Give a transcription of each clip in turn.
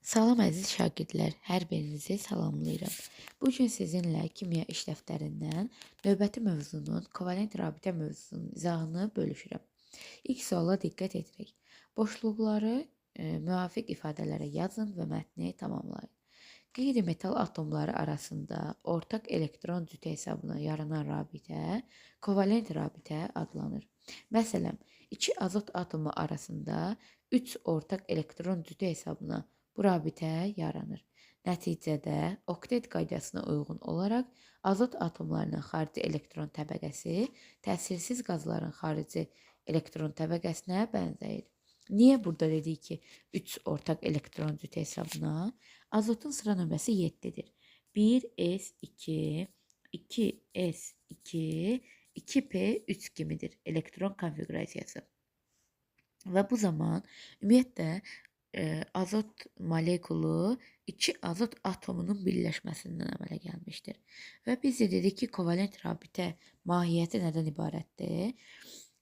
Salam əziz şagirdlər, hər birinizi salamlayıram. Bu gün sizinlə kimya iş dəftərindən növbəti mövzunun kovalent rabitə mövzusunun izahını bölüşürəm. İlk suala diqqət edirik. Boşluqları müvafiq ifadələrə yazın və mətni tamamlayın. Qeyri-metal atomları arasında ortaq elektron cütü hesabına yaranan rabitə kovalent rabitə adlanır. Məsələn, iki azot atomu arasında 3 ortaq elektron cütü hesabına bu rabitə yaranır. Nəticədə oktet qaydasına uyğun olaraq azot atomlarının xarici elektron təbəqəsi təsirsiz qazların xarici elektron təbəqəsinə bənzəyir. Niyə burada dedik ki, 3 ortaq elektron cütü hesabına? Azotun sıra nömrəsi 7-dir. 1s2, 2s2, 2p3 kimidir elektron konfiqurasiyası. Və bu zaman ümumiyyətlə azot molekulu iki azot atomunun birləşməsindən əmələ gəlmişdir. Və biz də dedik ki, kovalent rabitə mahiyyəti nədən ibarətdir?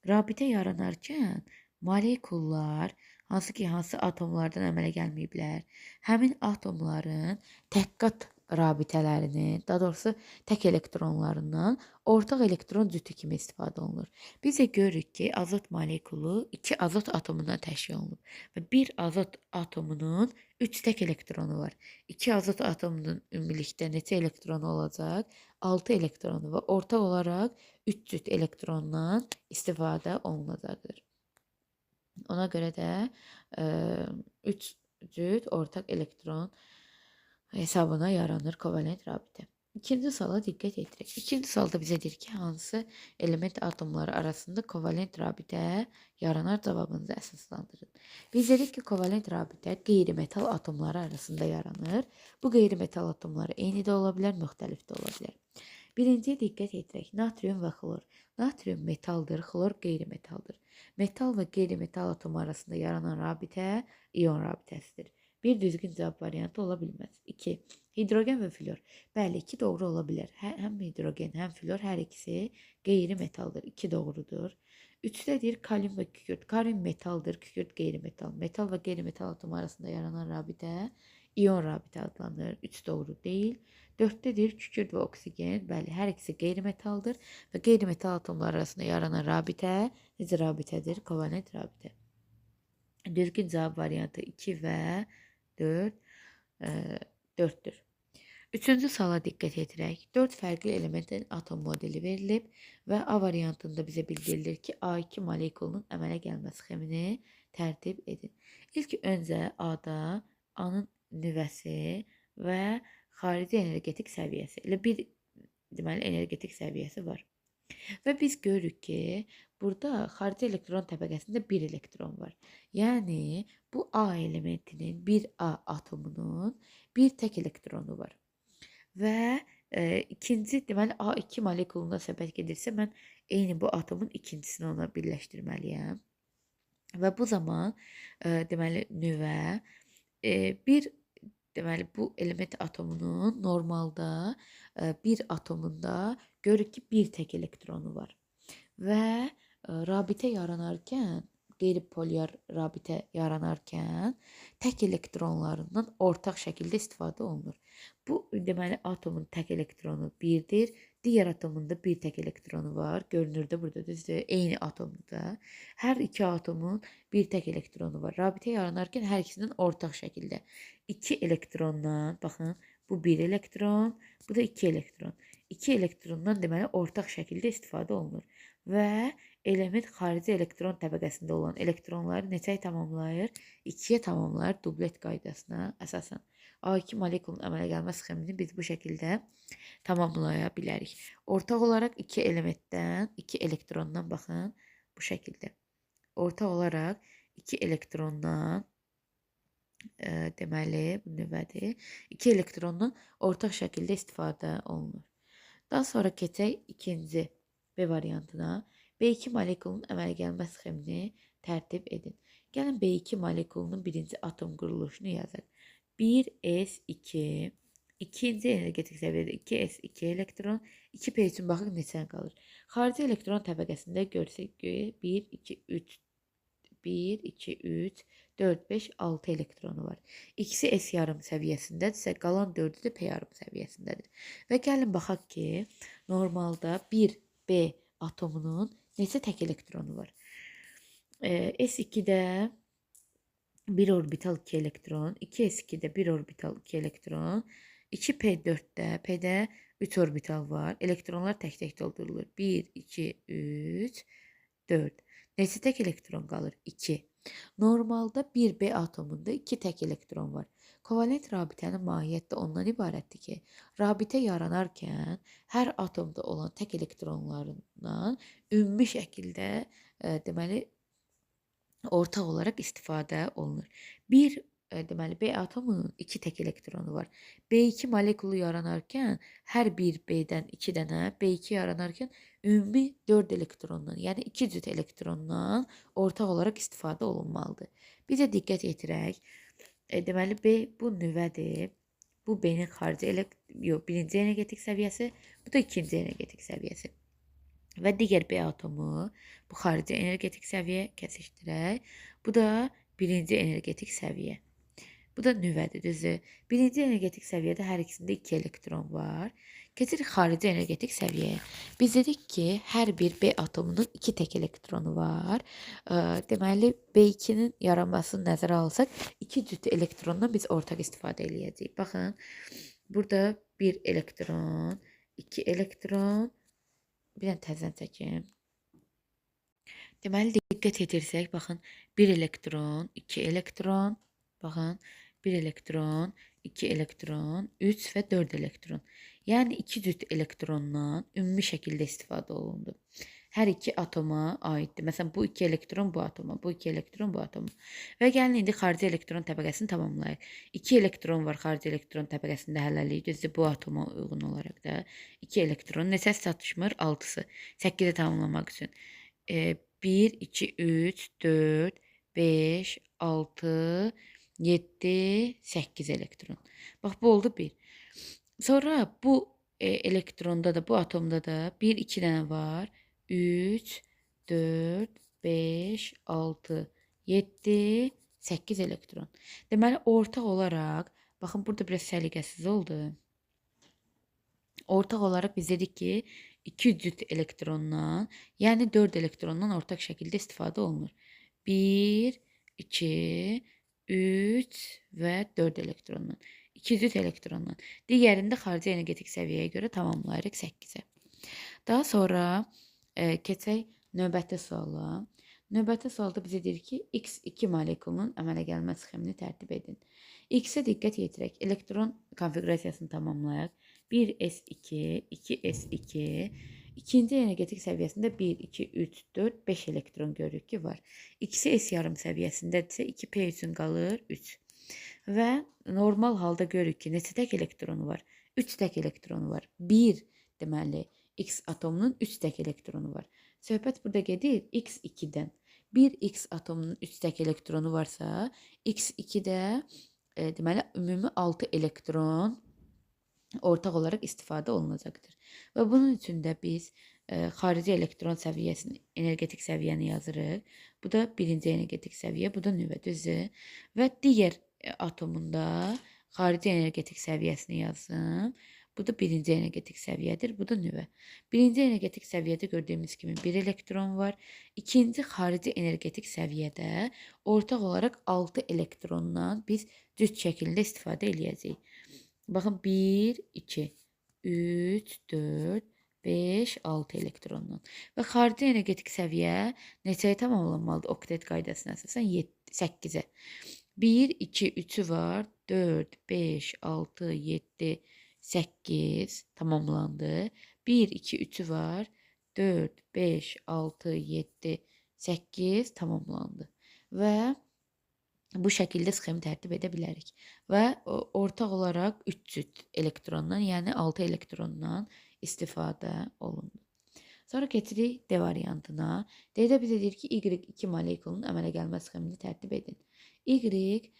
Rabitə yaranarkən molekullar, hansı ki, hansı atomlardan əmələ gəlməyiblər, həmin atomların təqqat rabitələrinin, daha doğrusu tək elektronlarından ortaq elektron cütü kimi istifadə olunur. Biz də görürük ki, azot molekulu iki azot atomundan təşkil olunub və bir azot atomunun 3 tək elektronu var. İki azot atomunun ümumilikdə neçə elektronu olacaq? 6 elektronu və ortaq olaraq 3 cüt elektrondan istifadə olunacaqdır. Ona görə də 3 cüt ortaq elektron hesabına yaranır kovalent rabitə. İkinci suala diqqət edirik. İkinci sualda bizə deyir ki, hansı element atomları arasında kovalent rabitə yaranar, cavabınızı əsaslandırın. Biz dedik ki, kovalent rabitə qeyri-metal atomları arasında yaranır. Bu qeyri-metal atomları eyni də ola bilər, müxtəlif də ola bilər. Birinciyə diqqət edirək. Natrium və xlor. Natrium metaldır, xlor qeyri-metaldır. Metal və qeyri-metal atomu arasında yaranan rabitə ion rabitəsidir. Bir düzgün cavab variantı ola bilməz. 2. Hidrogen və flor. Bəli, 2 doğru ola bilər. Həm hidrogen, həm flor hər ikisi qeyri-metaldır. 2 doğrudur. 3-də deyir kalium və kükürt. Kalium metaldır, kükürt qeyri-metal. Metal və qeyri-metal atomu arasında yaranan rabitə ion rabitə adlanır. 3 doğru deyil. 4-də deyir kükürt və oksigen. Bəli, hər ikisi qeyri-metaldır və qeyri-metal atomları arasında yaranan rabitə necə rabitədir? Kovalent rabitə. Düzgün cavab variantı 2 və 4-dür. Üçüncü suala diqqət edirək. 4 fərqli elementin atom modeli verilib və A variantında bizə bildirilir ki, A2 molekulunun əmələ gəlmə sxemini tərtib edin. İlk öncə A-da A-nın nüvəsi və xarici energetik səviyyəsi. Elə bir deməli energetik səviyyəsi var. Və biz görürük ki, burada xarici elektron təbəqəsində bir elektron var. Yəni, bu A elementinin bir A atomunun bir tək elektronu var. Və ikinci, deməli, A2 molekuluna söhbət gedirsə, mən eyni bu atomun ikincisini ona birləşdirməliyəm. Və bu zaman, deməli, nüvə bir, deməli, bu element atomunun normalda bir atomunda görürük ki, bir tək elektronu var. Və rabitə yaranarkən, qeyri-polyar rabitə yaranarkən tək elektronlarından ortaq şəkildə istifadə olunur. Bu, deməli, atomun tək elektronu 1-dir. Digər atomun da bir tək elektronu var. Görünür də burada düzdür. Eyni atomda. Hər iki atomun bir tək elektronu var. Rabitə yaranarkən hər ikisindən ortaq şəkildə. 2 elektrondan, baxın, bu 1 elektron, bu da 2 elektron. 2 elektrondan deməli ortaq şəkildə istifadə olunur. Və element xarici elektron təbəqəsində olan elektronları neçəyə tamamlayır? 2-yə tamamlayır dublet qaydasına əsasən. A2 molekulunun əmələ gəlmə sxemini biz bu şəkildə tamamlaya bilərik. Ortaq olaraq 2 elementdən, 2 elektrondan baxın bu şəkildə. Ortaq olaraq 2 elektrondan deməli bu nüvədir. 2 elektrondan ortaq şəkildə istifadə olunur. Daha sonra keçək ikinci B variantına. B2 molekulunun əmələ gəlmə sxemini tərtib edin. Gəlin B2 molekulunun birinci atom quruluşunu yazaq. 1s2, ikinci energetik səviyyədə 2s2 elektron, 2p üçün baxın neçə qalır. Xarici elektron təbəqəsində görsək ki, 1, 2, 3, 1, 2, 3, 4, 5, 6 elektronu var. İkisi S yarım səviyyəsindədirsə, qalan 4-ü də P yarım səviyyəsindədir. Və gəlin baxaq ki, normalda 1B atomunun neçə tək elektronu var? S2-də 1 orbital 2 elektron, 2S2-də 1 orbital 2 elektron, 2P4-də, P-də 3 orbital var. Elektronlar tək-tək doldurulur. 1, 2, 3, 4. Neçə tək elektron qalır? 2. Normalda 1B atomunda 2 tək elektron var. Kovalent rabitənin mahiyyəti də ondan ibarətdir ki, rabitə yaranarkən hər atomda olan tək elektronlarından ümumi şəkildə deməli ortaq olaraq istifadə olunur. Bir deməli B atomunun 2 tək elektronu var. B2 molekulu yaranarkən hər bir B-dən 2 dənə, B2 yaranarkən ümumi 4 elektrondan, yəni 2 cüt elektrondan ortaq olaraq istifadə olunmalıdır. Bizə diqqət yetirək. Deməli B bu nüvədir. Bu B-nin xarici birinci energetik səviyyəsi, bu da ikinci energetik səviyyəsi. Və digər B atomu bu xarici energetik səviyyə kəsişdirək. Bu da birinci energetik səviyyə. Bu da nüvədir, düzdür? Birinci energetik səviyyədə hər ikisində 2 elektron var. Keçirik xarici energetik səviyyəyə. Biz dedik ki, hər bir B atomunun 2 tək elektronu var. Deməli, B2-nin yaranmasını nəzərə alsaq, 2 cüt elektrondan biz ortaq istifadə eləyəcəyik. Baxın, burada 1 elektron, 2 elektron, bir dənə təzədən çəkim. Deməli, diqqət edirsək, baxın, 1 elektron, 2 elektron, baxın, 1 elektron, 2 elektron, 3 və 4 elektron. Yəni 2 cüt elektrondan ümumi şəkildə istifadə olundu. Hər iki atoma aiddir. Məsələn, bu 2 elektron bu atoma, bu 2 elektron bu atoma. Və gəlin indi xarici elektron təbəqəsini tamamlayaq. 2 elektron var xarici elektron təbəqəsində hələlik. Düzdür, bu atoma uyğun olaraq da 2 elektron. Neçəsi çatışmır? 6-sı. 8-i tamamlamaq üçün. 1, 2, 3, 4, 5, 6, 7, 8 elektron. Bax, bu oldu 1. Sonra bu elektronda da, bu atomda da 1, 2 dənə var. 3, 4, 5, 6, 7, 8 elektron. Deməli, ortaq olaraq, baxın, burada biraz səliqəsiz oldu. Ortaq olaraq biz dedik ki, 2 cüt elektrondan, yəni 4 elektrondan ortaq şəkildə istifadə olunur. 1, 2, 3 və 4 elektrondan. 2 cüt elektrondan. Digərində xarici energetik səviyyəyə görə tamamlayırıq 8-ə. Daha sonra keçək növbəti suala. Növbəti sualda bizə deyir ki, X2 molekulunun əmələ gəlmə sxemini tərtib edin. X-ə diqqət yetirək. Elektron konfiqurasiyasını tamamlayaq. 1s2, 2s2. İkinci energetik səviyyəsində 1, 2, 3, 4, 5 elektron görürük ki, var. İkisi S yarım səviyyəsindədirsə, 2p üçün qalır 3. Və normal halda görürük ki, neçə tək elektronu var? 3 tək elektronu var. 1, deməli, X atomunun 3 tək elektronu var. Söhbət burada gedir X2-dən. 1 X atomunun 3 tək elektronu varsa, X2-də deməli, ümumi 6 elektron ortaq olaraq istifadə olunacaqdır. Və bunun üçün də biz xarici elektron səviyyəsini, energetik səviyyəni yazırıq. Bu da birinci energetik səviyyə, bu da nüvə, düzdür? Və digər atomunda xarici energetik səviyyəsini yazdım. Bu da birinci energetik səviyyədir, bu da nüvə. Birinci energetik səviyyədə gördüyümüz kimi 1 elektron var. İkinci xarici energetik səviyyədə ortaq olaraq 6 elektrondan biz cüt şəkildə istifadə eləyəcəyik. Baxın, 1, 2, 3, 4, 5, 6 elektrondan. Və xarici energetik səviyyə neçəyə tamamlanmalıdır? Oktet qaydasına əsasən 8-ə. 1, 2, 3-ü var. 4, 5, 6, 7, 8 tamamlandı. 1, 2, 3-ü var. 4, 5, 6, 7, 8 tamamlandı. Və bu şəkildə sxemi tərtib edə bilərik. Və ortaq olaraq 3 cüt elektrondan, yəni 6 elektrondan istifadə olundu. Sonra keçirik D variantına. D-də bizə deyir ki, Y2 molekulunun əmələ gəlmə sxemini tərtib edin. Y,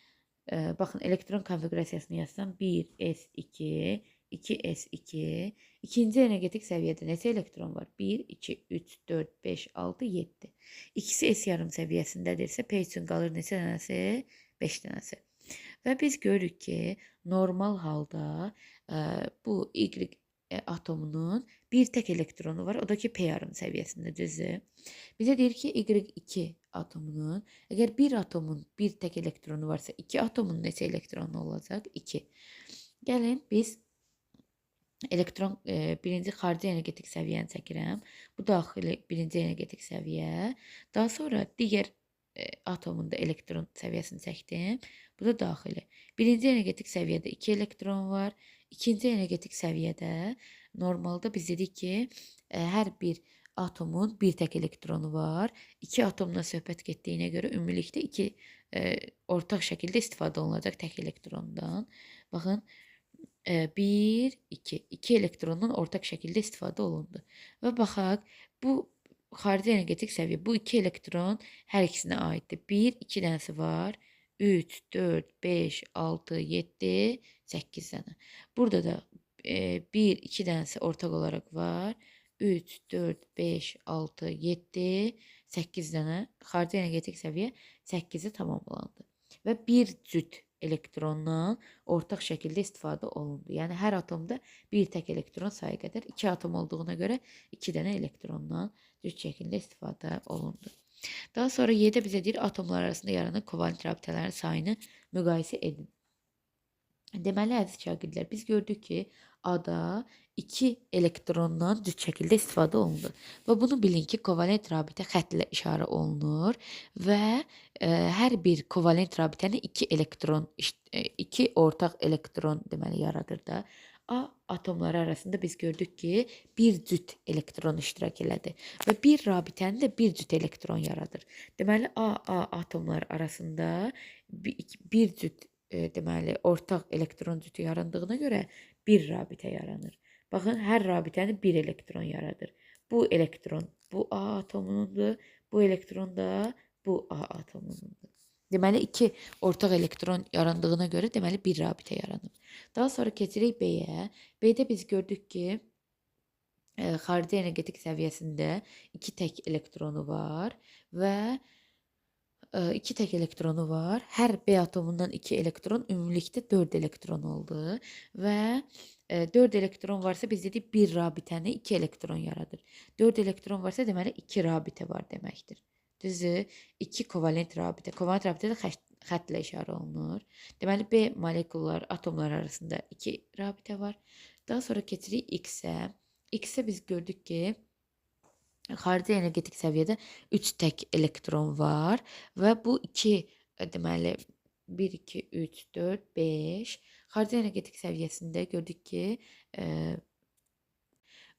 baxın, elektron konfiqurasiyasını yazsam 1, S2, 2s2. İkinci energetik səviyyədə neçə elektron var? 1, 2, 3, 4, 5, 6, 7. İkisi S yarım səviyyəsindədirsə, P üçün qalır neçə dənəsi? 5 dənəsi. Və biz görürük ki, normal halda bu Y atomunun bir tək elektronu var. O da ki, P yarım səviyyəsində, düzdür? Bizə deyir ki, Y2 atomunun, əgər bir atomun bir tək elektronu varsa, 2 atomun neçə elektronu olacaq? 2. Gəlin, biz elektron birinci xarici energetik səviyyəni çəkirəm. Bu daxili birinci energetik səviyyə. Daha sonra digər atomun da elektron səviyyəsini çəkdim. Bu da daxili. Birinci energetik səviyyədə 2 elektron var. İkinci energetik səviyyədə normalda biz dedik ki, hər bir atomun bir tək elektronu var. 2 atomdan söhbət getdiyinə görə ümumilikdə 2 ortaq şəkildə istifadə olunacaq tək elektrondan. Baxın, 1, 2. 2 elektrondan ortaq şəkildə istifadə olundu. Və baxaq, bu xarici energetik səviyyə, bu 2 elektron hər ikisinə aiddir. 1, 2 dənəsi var. 3, 4, 5, 6, 7, 8 dənə. Burada da 1, 2 dənəsi ortaq olaraq var. 3, 4, 5, 6, 7, 8 dənə xarici energetik səviyyə 8-i tamamlandı. Və bir cüt elektrondan ortaq şəkildə istifadə olundu. Yəni, hər atomda bir tək elektron sayı qədər, 2 atom olduğuna görə 2 dənə elektrondan cüt şəkildə istifadə olundu. Daha sonra Y-də bizə deyir, atomlar arasında yaranan kovalent rabitələrin sayını müqayisə edin. Deməli, əziz şagirdlər, biz gördük ki, A-da 2 elektrondan cüt şəkildə istifadə olundu. Və bunu bilin ki, kovalent rabitə xəttlə işarə olunur və hər bir kovalent rabitəni 2 elektron, 2 ortaq elektron deməli yaradır da. A atomları arasında biz gördük ki, bir cüt elektron iştirak elədi və bir rabitəni də bir cüt elektron yaradır. Deməli, A atomları arasında bir cüt deməli, ortaq elektron cütü yarandığına görə bir rabitə yaranır. Baxın, hər rabitəni bir elektron yaradır. Bu elektron bu A atomunundur, bu elektron da bu A atomunundur. Deməli, 2 ortaq elektron yarandığına görə deməli, bir rabitə yaranıb. Daha sonra keçirik B-yə. B-də biz gördük ki, xarici energetik səviyyəsində 2 tək elektronu var və 2 tək elektronu var. Hər B atomundan 2 elektron, ümumilikdə 4 elektron oldu və 4 elektron varsa biz dedik bir rabitəni 2 elektron yaradır. 4 elektron varsa deməli 2 rabitə var deməkdir. Düzdür? 2 kovalent rabitə. Kovalent rabitə də xəttlə işarə olunur. Deməli, B molekullar, atomlar arasında 2 rabitə var. Daha sonra keçirik X-ə. X-ə biz gördük ki, xarici energetik səviyyədə 3 tək elektron var və bu 2, deməli, 1, 2, 3, 4, 5. Xarici energetik səviyyəsində gördük ki,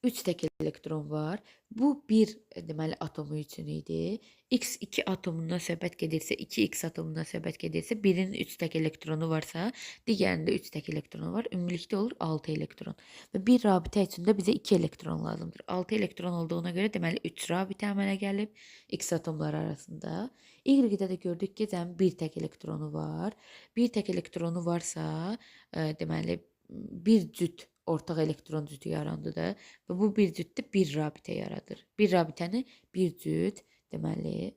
3 tək elektron var. Bu bir deməli atomu üçün idi. X2 atomundan söhbət gedirsə, 2X atomundan söhbət gedirsə, birinin 3 tək elektronu varsa, digərində 3 tək elektronu var. Ümumilikdə olur 6 elektron. Və bir rabitə üçün də bizə 2 elektron lazımdır. 6 elektron olduğuna görə deməli 3 rabitə əmələ gəlib X atomları arasında. Y-də də gördük ki, cəmi bir tək elektronu var. Bir tək elektronu varsa, deməli bir cüt ortaq elektron cütü yarandı da və bu bir cütdə bir rabitə yaradır. Bir rabitəni bir cüt deməli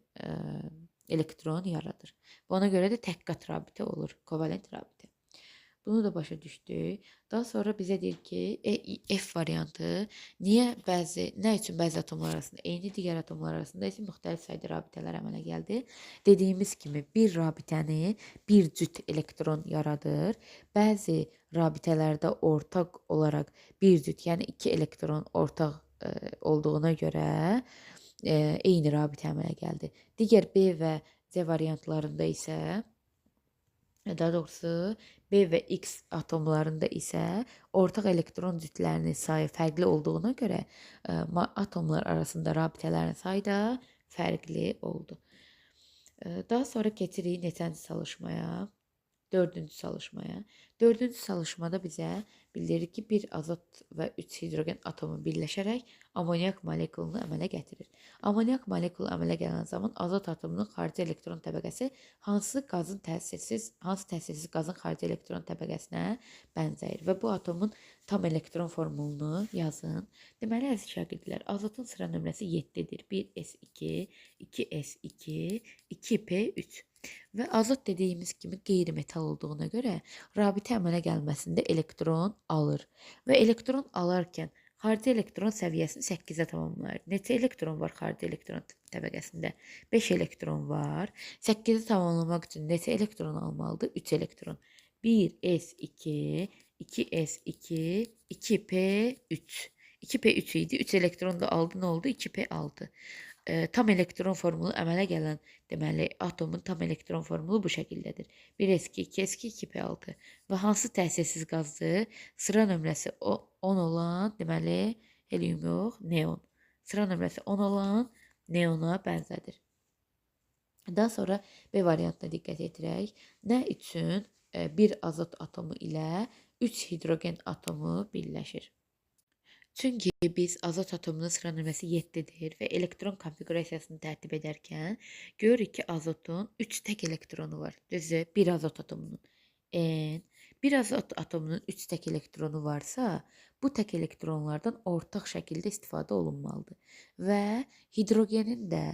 elektron yaradır. Və ona görə də tək qat rabitə olur, kovalent rabitə. Bunu da başa düşdük. Daha sonra bizə deyir ki, F variantı niyə bəzi, nə üçün bəzi atomlar arasında eyni, digər atomlar arasında isə müxtəlif sayda rabitələr əmələ gəldi? Dediyimiz kimi bir rabitəni bir cüt elektron yaradır. Bəzi rabitələrdə ortaq olaraq bir cüt, yəni 2 elektron ortaq olduğuna görə eyni rabitə əmələ gəldi. Digər B və C variantlarında isə, daha doğrusu B və X atomlarında isə ortaq elektron cütlərinin sayı fərqli olduğuna görə atomlar arasında rabitələrin sayı da fərqli oldu. Daha sonra keçirik neçənci çalışmaya. Dördüncü çalışmaya. Dördüncü çalışmada bizə bildirir ki, bir azot və 3 hidrogen atomu birləşərək amonyak molekulunu əmələ gətirir. Amonyak molekulu əmələ gələn zaman azot atomunun xarici elektron təbəqəsi hansı təsirsiz qazın xarici elektron təbəqəsinə bənzəyir və bu atomun tam elektron formulunu yazın. Deməli, əziz şagirdlər, azotun sıra nömrəsi 7-dir. 1s2, 2s2, 2p3. Və azot dediyimiz kimi qeyri-metal olduğuna görə rabitə əmələ gəlməsində elektron alır. Və elektron alarkən xarici elektron səviyyəsini 8-ə tamamlayır. Neçə elektron var xarici elektron təbəqəsində? 5 elektron var. 8-i tamamlamaq üçün neçə elektron almalıdır? 3 elektron. 1s2, 2s2, 2p3. 2p3 idi. 3 elektron da aldı. Nə oldu? 2p6. Tam elektron formulu əmələ gələn, deməli, atomun tam elektron formulu bu şəkildədir. 1s2, 2s2, 2p6. Və hansı təsirsiz qazdır? Sıra nömrəsi 10 olan, deməli, helium yox, neon. Sıra nömrəsi 10 olan neona bənzədir. Daha sonra B variantına diqqət yetirək. Nə üçün bir azot atomu ilə 3 hidrogen atomu birləşir? Çünki biz azot atomunun sıra nömrəsi 7-dir və elektron konfiqurasiyasını tərtib edərkən görürük ki, azotun 3 tək elektronu var. Düzdür, bir azot atomunun. N, bir azot atomunun 3 tək elektronu varsa, bu tək elektronlardan ortaq şəkildə istifadə olunmalıdır. Və hidrogenin də,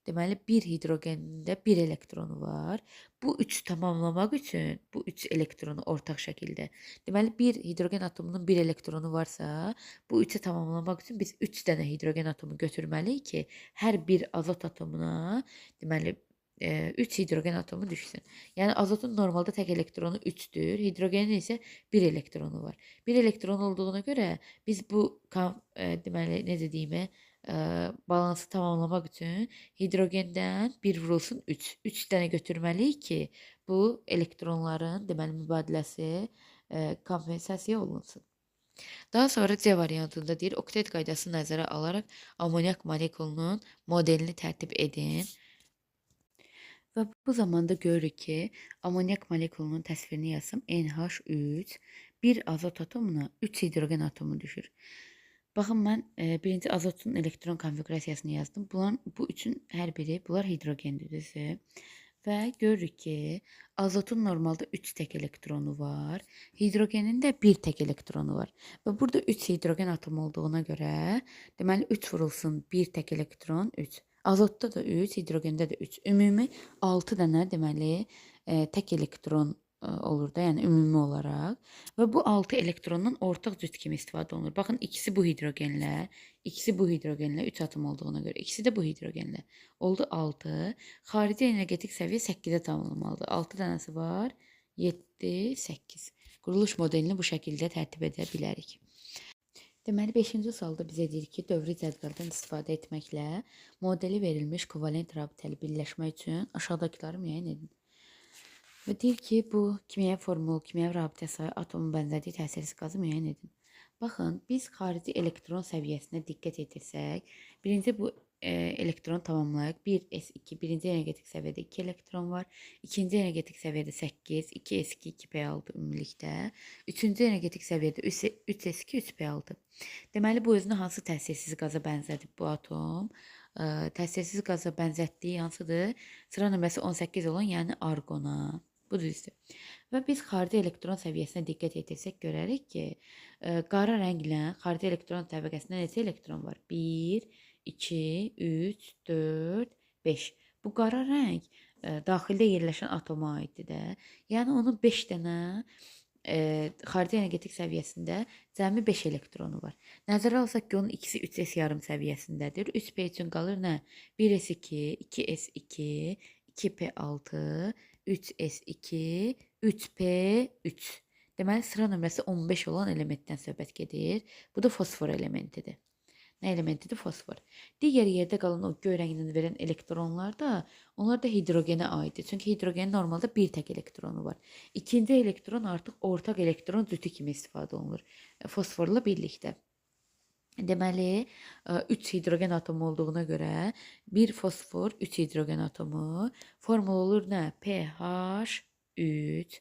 deməli, bir hidrogenin də bir elektronu var. Bu 3 tamamlamaq üçün bu 3 elektronu ortaq şəkildə. Deməli, bir hidrogen atomunun bir elektronu varsa, bu 3-ü tamamlamaq üçün biz 3 dənə hidrogen atomu götürməliyik ki, hər bir azot atomuna, deməli, 3 hidrogen atomu düşsün. Yəni, azotun normalda tək elektronu 3-dür, hidrogenin isə 1 elektronu var. 1 elektron olduğuna görə biz bu, deməli, necə deyim, balansı tamamlamaq üçün hidrogenden 1 vurulsun 3. 3 dənə götürməliyik ki, bu elektronların, deməli, mübadiləsi kompensasiya olunsun. Daha sonra C variantında deyir, oktet qaydasını nəzərə alaraq amonyak molekulunun modelini tərtib edin. Və bu zamanda görürük ki, amonyak molekulunun təsvirini yazsam NH3, bir azot atomuna 3 hidrogen atomu düşür. Baxın, mən birinci azotun elektron konfiqurasiyasını yazdım. Bunların, bu üçün hər biri, bunlar hidrogendir, düzdür? Və görürük ki, azotun normalda 3 tək elektronu var. Hidrogenin də 1 tək elektronu var. Və burada 3 hidrogen atomu olduğuna görə, deməli 3 vurulsun 1 tək elektron 3. Azotda da 3, hidrogendə də 3. Ümumi 6 dənə, deməli, tək elektron olur da, yəni ümumi olaraq. Və bu 6 elektrondan ortaq cüt kimi istifadə olunur. Baxın, ikisi bu hidrogenlə, ikisi bu hidrogenlə 3 atom olduğuna görə, ikisi də bu hidrogenlə. Oldu 6. Xarici energetik səviyyə 8-ə tamamlanmalıdır. 6 dənəsi var. 7, 8. Quruluş modelini bu şəkildə tərtib edə bilərik. Deməli, 5-ci sualda bizə deyir ki, dövrü cədvəldən istifadə etməklə modeli verilmiş kovalent rabitəli birləşmə üçün aşağıdakıları müəyyən edin. Və deyir ki, bu kimyəvi formul, kimyəvi rabitə sayı, atomun bənzərliyi təsirsiz qazı müəyyən edin. Baxın, biz xarici elektron səviyyəsinə diqqət etirsək, birinci bu elektronu tamamlayaq. 1s2, birinci energetik səviyyədə 2 elektron var. İkinci energetik səviyyədə 8, 2s2, 2p6 ümumilikdə. Üçüncü energetik səviyyədə 3s2, 3p6. Deməli, bu özünü hansı təsirsiz qaza bənzədib bu atom? Təsirsiz qaza bənzətdiyi hansıdır? Sıra nömrəsi 18 olan, yəni arqona. Bu düzdür. Və biz xarici elektron səviyyəsinə diqqət yetirsək, görərik ki, qara rənglə xarici elektron təbəqəsində neçə elektron var? 1, 2, 3, 4, 5. Bu qara rəng daxildə yerləşən atoma aiddir də. Yəni, onun 5 dənə xarici energetik səviyyəsində cəmi 5 elektronu var. Nəzərə alsaq ki, onun ikisi 3s yarım səviyyəsindədir. 3p üçün qalır nə? 1s2, 2s2, 2p6, 3s2, 3p3. Deməli, sıra nömrəsi 15 olan elementdən söhbət gedir. Bu da fosfor elementidir. Nə elementidir? Fosfor. Digər yerdə qalan o göy rəngini verən elektronlar da, onlar da hidrogenə aiddir. Çünki hidrogenin normalda bir tək elektronu var. İkinci elektron artıq ortaq elektron cütü kimi istifadə olunur fosforla birlikdə. Deməli, 3 hidrogen atomu olduğuna görə bir fosfor, 3 hidrogen atomu formul olur nə? pH3.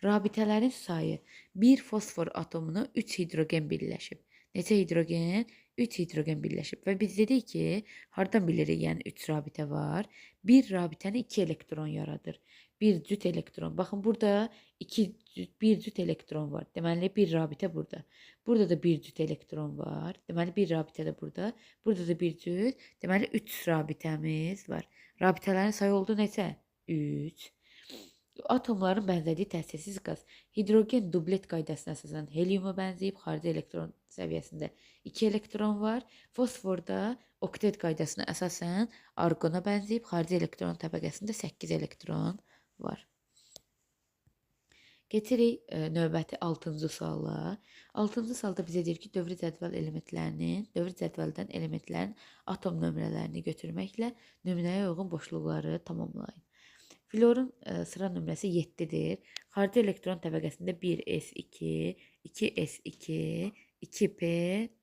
Rabitələrin sayı 1 fosfor atomuna 3 hidrogen birləşib. Neçə hidrogen? 3 hidrogen birləşib. Və biz dedik ki, hardan bilirik, yəni 3 rabitə var? Bir rabitəni 2 elektron yaradır. Bir cüt elektron. Baxın, burada bir cüt elektron var. Deməli, bir rabitə burada. Burada da bir cüt elektron var. Deməli, bir rabitə də burada. Burada da bir cüt. Deməli, 3 rabitəmiz var. Rabitələrin sayı oldu neçə? 3. Atomların bənzərliyi təsirsiz qaz. Hidrogen dublet qaydasına əsasən heliuma bənzəyib, xarici elektron səviyyəsində 2 elektron var. Fosforda oktet qaydasına əsasən arqona bənzəyib, xarici elektron təbəqəsində 8 elektron var. Keçirik növbəti 6-cı suala. 6-cı sualda bizə deyir ki, dövri cədvəl elementlərinin, dövri cədvəldən elementlərin atom nömrələrini götürməklə nümunəyə uyğun boşluqları tamamlayın. Florun sıra nömrəsi 7-dir. Xarici elektron təbəqəsində 1s2, 2s2, 2p,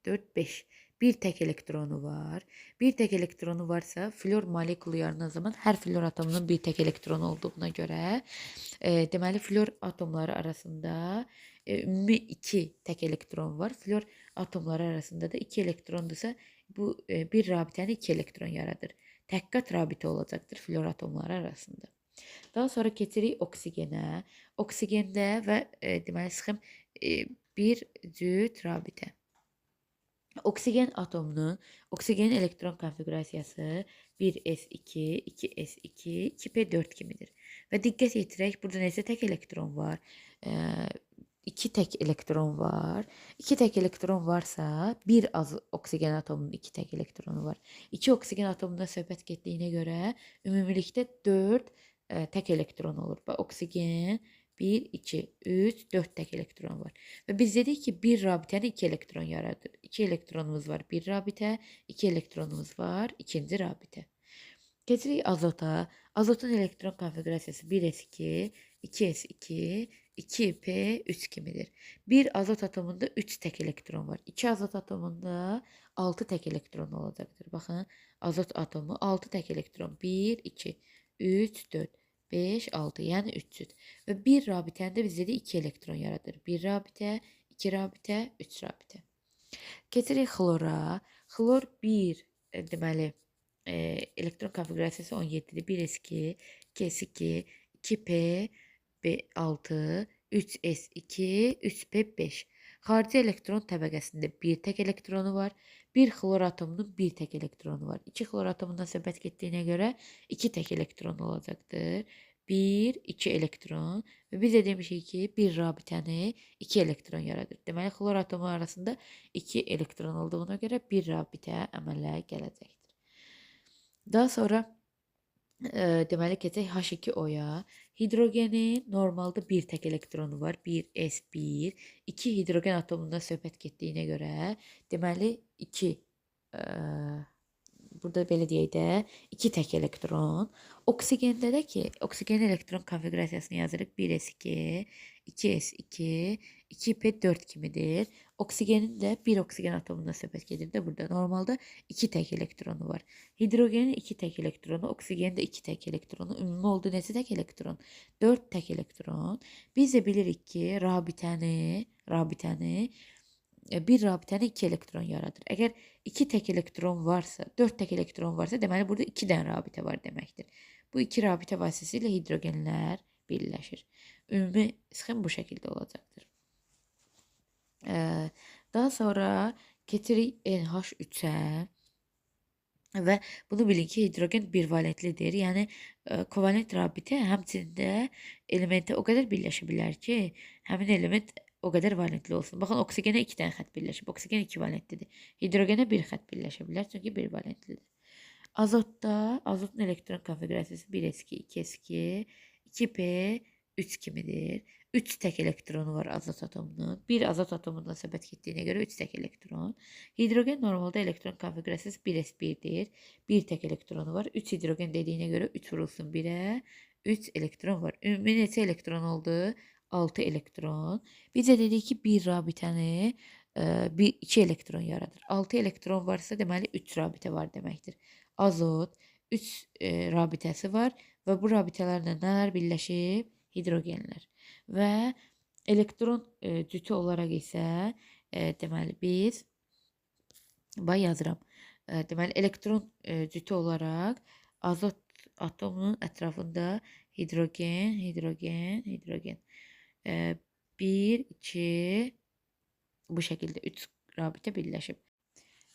4, 5. Bir tək elektronu var. Bir tək elektronu varsa, flor molekulu yaranan zaman hər flor atomunun bir tək elektronu olduğuna görə, deməli, flor atomları arasında ümumi 2 tək elektron var. Flor atomları arasında da 2 elektrondursa, bu bir rabitəni 2 elektron yaradır. Təkqat rabitə olacaqdır flor atomları arasında. Daha sonra keçirik oksigenə. Oksigendə və deməli, sxem bir cüt rabitə. Oksigen atomunun, oksigenin elektron konfiqurasiyası 1s2, 2s2, 2p4 kimidir. Və diqqət yetirək, burada neçə tək elektron var? 2 tək elektron var. 2 tək elektron varsa, bir az oksigen atomunun 2 tək elektronu var. 2 oksigen atomundan söhbət getdiyinə görə ümumilikdə 4 tək elektron olur. Bax, oksigen 1, 2, 3, 4 tək elektron var. Və biz dedik ki, bir rabitəni 2 elektron yaradır. 2 elektronumuz var bir rabitə, 2 elektronumuz var ikinci rabitə. Keçirik azota. Azotun elektron konfiqurasiyası 1s2, 2s2, 2p3 kimidir. Bir azot atomunda 3 tək elektron var. 2 azot atomunda 6 tək elektron olacaqdır. Baxın, azot atomu 6 tək elektron. 1, 2, 3, 4, 5, 6, yəni 3 cüt. Və bir rabitəni də bizdə də 2 elektron yaradır. Bir rabitə, 2 rabitə, 3 rabitə. Keçirik xlora. Xlor 1, deməli, elektron konfiqurasiyası 17-dir. 1s2, 2s2, 2p, 6, 3s2, 3p5. Xarici elektron təbəqəsində bir tək elektronu var. Bir xlor atomunun bir tək elektronu var. 2 xlor atomundan söhbət getdiyinə görə 2 tək elektron olacaqdır. 1, 2 elektron. Və biz də demişik ki, bir rabitəni 2 elektron yaradır. Deməli, xlor atomu arasında 2 elektron olduğuna görə bir rabitə əmələ gələcəkdir. Daha sonra deməli, keçək H2O-ya. Hidrogenin normalda bir tək elektronu var. 1s1. 2 hidrogen atomundan söhbət getdiyinə görə, deməli, 2, burada belə deyək də, 2 tək elektron. Oksigendə də ki, oksigenin elektron konfiqurasiyasını yazırıq. 1s2, 2s2, 2p4 kimidir. Oksigenin də bir oksigen atomundan söhbət gedir də burada. Normalda 2 tək elektronu var. Hidrogenin 2 tək elektronu, oksigenin də 2 tək elektronu. Ümumi oldu neçə tək elektron? 4 tək elektron. Biz də bilirik ki, rabitəni bir rabitəni 2 elektron yaradır. Əgər 2 tək elektron varsa, 4 tək elektron varsa, deməli burada 2 dənə rabitə var deməkdir. Bu 2 rabitə vasitəsilə hidrogenlər birləşir. Ümumi sxem bu şəkildə olacaqdır. Daha sonra keçirik NH3-ə və bunu bilin ki, hidrogen bir valentlidir. Yəni, kovalent rabitə həmçinin elementə o qədər birləşə bilər ki, həmin element o qədər valentli olsun. Baxın, oksigenə 2 dənə xətt birləşib. Oksigen 2 valentlidir. Hidrogenə bir xətt birləşə bilər, çünki bir valentlidir. Azotda, azotun elektron konfiqurasiyası 1s2, 2s2, 2p3 kimidir. 3 tək elektronu var azot atomunun. Bir azot atomundan söhbət getdiyinə görə 3 tək elektron. Hidrogen normalda elektron konfiqurasiyası 1s1-dir. 1 tək elektronu var. 3 hidrogen dediyinə görə 3 vurulsun 1-ə. 3 elektron var. Ümumi neçə elektron oldu? 6 elektron. Biz də dedik ki, bir rabitəni 2 elektron yaradır. 6 elektron varsa, deməli 3 rabitə var deməkdir. Azot 3 rabitəsi var və bu rabitələrlə nələr birləşib? Hidrogenlər. Və elektron cütü olaraq isə deməli biz bax yazıram. Deməli elektron cütü olaraq azot atomunun ətrafında hidrogen, hidrogen, hidrogen. 1, 2 bu şəkildə 3 rabitə birləşib.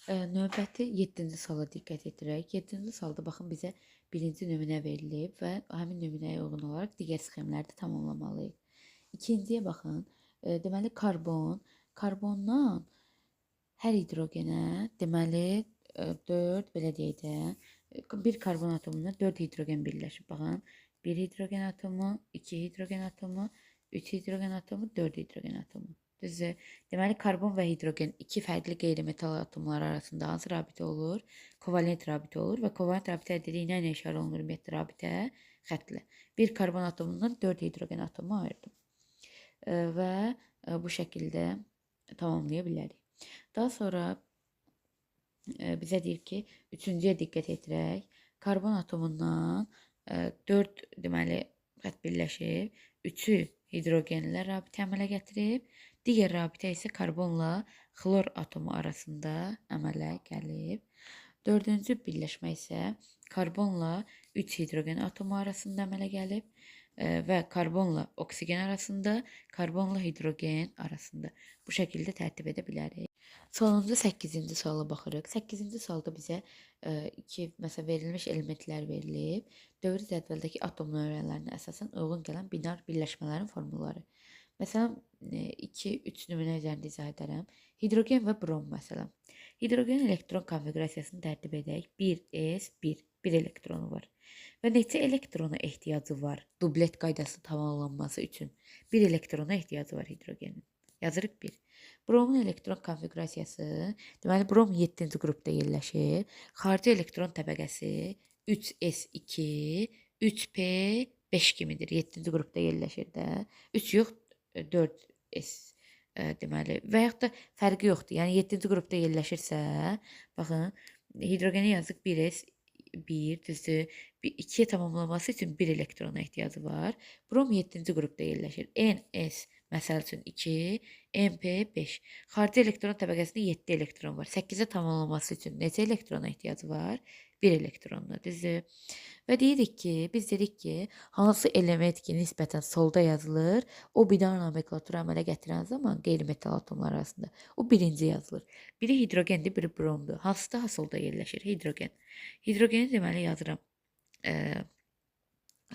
Növbəti 7-ci suala diqqət yetirək. 7-ci sualda baxın bizə birinci nümunə verilib və həmin nümunəyə uyğun olaraq digər sxemləri də tamamlamalıyıq. İkinciyə baxın. Deməli karbon, karbondan hər hidrogenə deməli 4, belə deyək də, bir karbon atomundan 4 hidrogen birləşib. Baxın, 1 hidrogen atomu, 2 hidrogen atomu, 3 hidrogen atomu, 4 hidrogen atomu. Düzdür? Deməli, karbon və hidrogen iki fərqli qeyri-metal atomları arasında hansı rabitə olur? Kovalent rabitə olur və kovalent rabitə dedik, nə ilə işarə olunur ümumiyyətlə rabitə? Xəttlə. Bir karbon atomundan 4 hidrogen atomu ayırdım. Və bu şəkildə tamamlaya bilərik. Daha sonra bizə deyir ki, üçüncüyə diqqət yetirək. Karbon atomundan 4 deməli xətt birləşib, 3-ü hidrogenlə rabitə əmələ gətirib, digər rabitə isə karbonla xlor atomu arasında əmələ gəlib. Dördüncü birləşmə isə karbonla 3 hidrogen atomu arasında əmələ gəlib və karbonla oksigen arasında, karbonla hidrogen arasında. Bu şəkildə tərtib edə bilərik. Sonuncu 8-ci suala baxırıq. 8-ci sualda bizə iki məsələn verilmiş elementlər verilib. Dövri cədvəldəki atom nömrələrinə əsasən uyğun gələn binar birləşmələrin formulları. Məsələn, 2, 3 nümunə üzərində izah edərəm. Hidrogen və brom məsələn. Hidrogen elektron konfiqurasiyasını tərtib edək. 1s1, 1 elektronu var. Və neçə elektrona ehtiyacı var dublet qaydası tamamlanması üçün? 1 elektrona ehtiyacı var hidrogenin. Yazırıq 1. Bromun elektron konfiqurasiyası, deməli brom 7-ci qrupda yerləşir. Xarici elektron təbəqəsi 3s2, 3p5 kimidir. 7-ci qrupda yerləşir də. 3 yox, 4s deməli və yaxud da fərqi yoxdur. Yəni 7-ci qrupda yerləşirsə, baxın, hidrogeni yazdıq 1s 1, düzdür. 2-yə tamamlaması üçün 1 elektrona ehtiyacı var. Brom 7-ci qrupda yerləşir. NS məsəl üçün 2, NP 5. Xarici elektron təbəqəsində 7 elektron var. 8-ə tamamlaması üçün neçə elektrona ehtiyacı var? 1 elektronla, düzdür. Və deyirik ki, biz dedik ki, hansı element ki nisbətən solda yazılır, o binar nomenklatura əmələ gətirən zaman qeyri-metal atomlar arasında o birinci yazılır. Biri hidrogendir, biri bromdur. Hansı daha solda yerləşir? Hidrogen. Hidrogeni deməli yazıram.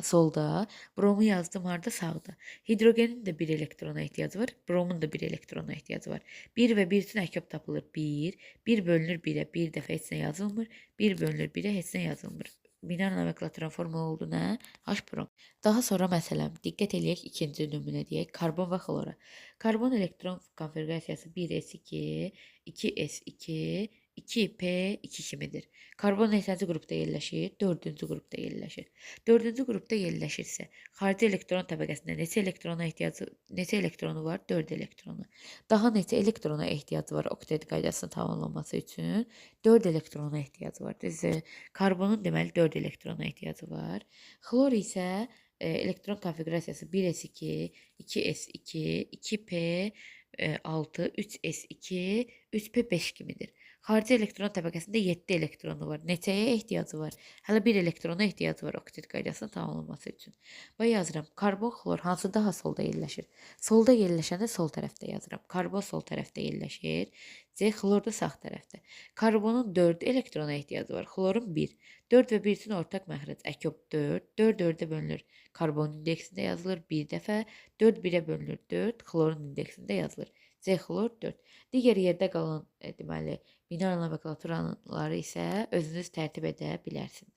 Solda, bromu yazdım harda? Sağda. Hidrogenin də bir elektrona ehtiyacı var, bromun da bir elektrona ehtiyacı var. 1 və 1 üçün əkop tapılır. 1, 1 bölünür 1-ə, bir dəfə heç nə yazılmır, 1 bölünür 1-ə, heç nə yazılmır. Binar nomenklaturanın formulu oldu nə? H brom. Daha sonra məsələn, diqqət eləyək ikinci nümunə deyək, karbon və xlora. Karbon elektron konfiqurasiyası 1s2, 2s2, 2p2 kimidir. Karbon neçənci qrupda yerləşir? 4-cü qrupda yerləşir. 4-cü qrupda yerləşirsə, xarici elektron təbəqəsində neçə elektrona ehtiyacı, neçə elektronu var? 4 elektronu. Daha neçə elektrona ehtiyacı var oktet qaydasının tamamlanması üçün? 4 elektrona ehtiyacı var. Düzdür? Karbonun deməli 4 elektrona ehtiyacı var. Xlor isə elektron konfiqurasiyası 1s2, 2s2, 2p6, 3s2, 3p5 kimidir. Xarici elektron təbəqəsində 7 elektronu var. Neçəyə ehtiyacı var? Hələ 1 elektrona ehtiyacı var oktet qaydasının tamamlanması üçün. Və yazıram. Karbon, xlor hansı daha solda yerləşir? Solda yerləşəndə sol tərəfdə yazıram. Karbon sol tərəfdə yerləşir. C, xlor da sağ tərəfdə. Karbonun 4 elektrona ehtiyacı var. Xlorun 1. 4 və 1 üçün ortaq məxrəc əkop 4. 4 4-ə bölünür. Karbon indeksində yazılır 1 dəfə. 4 1-ə bölünür 4. Xlorun indeksində yazılır. C xlor 4. Digər yerdə qalan deməli binar nomenklaturaları isə özünüz tərtib edə bilərsiniz.